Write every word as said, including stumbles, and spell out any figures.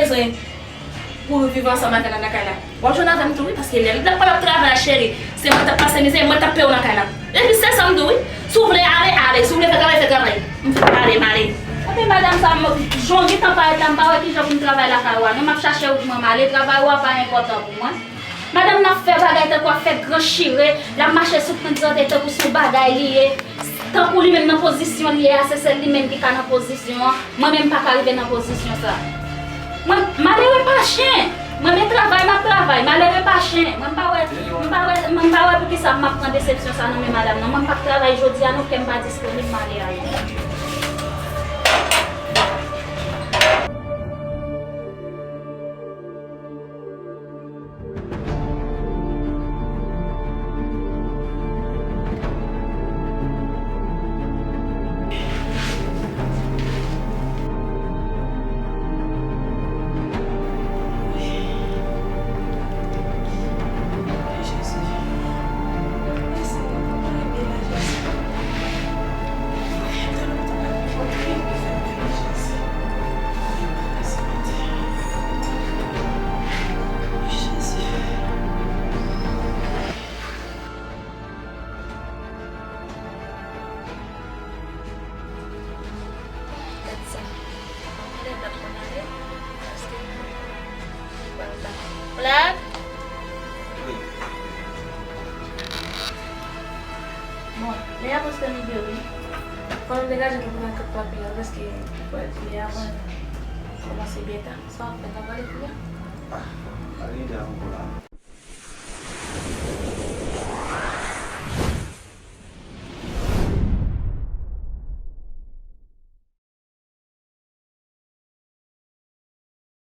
Pou nou viv ansanm avè l nan kay la. W ap jwenn avè m tou wi, paske lè l t ap pral ap travay la, cheri, se mwen t ap pase mizè, mwen t ap peye w nan kay la. Epi se sa m di w wi. Si w vle ale, ale. Si w vle fè travay, fè travay. M fè ale, m ale. Epi madanm sa, m, jan w gentan parèt la, m pa wè kijan pou m travay lakay ou a non. M ap chache ou pou mwen, m ale. Travay ou a pa enpòtan pou mwen. Madanm nan ap fè bagay tankou ap fè gran chire, l ap mache sou pwent zòtèy tankou se yon bagay li ye. Tankou li menm nan pozisyon li ye a, se sèl li menm ki ka nan pozisyon an. Mwen menm m pa ka rive nan pozisyon sa. Mwen, malere pa chen. Mwen men travay, m ap travay. Malere pa chen. Mwen m pa wè, m pa wè, mwen m pa wè poukisa m ap pran desepsyon sa nan men madanm nan. Mwen m p ap travay jodi a non, kè m pa disponib, m ale a non. Gad sa. Lè n ap konn ale, paske li pral ba. Black? Wi. Bon, lè a prèske rive wi. Fò nou degaje pou pran kèk papye yo, paske lè a pral kòmanse byen ta. Sa w ap fè, n ap ale kounye a? Ah, pa gen lè ankò la.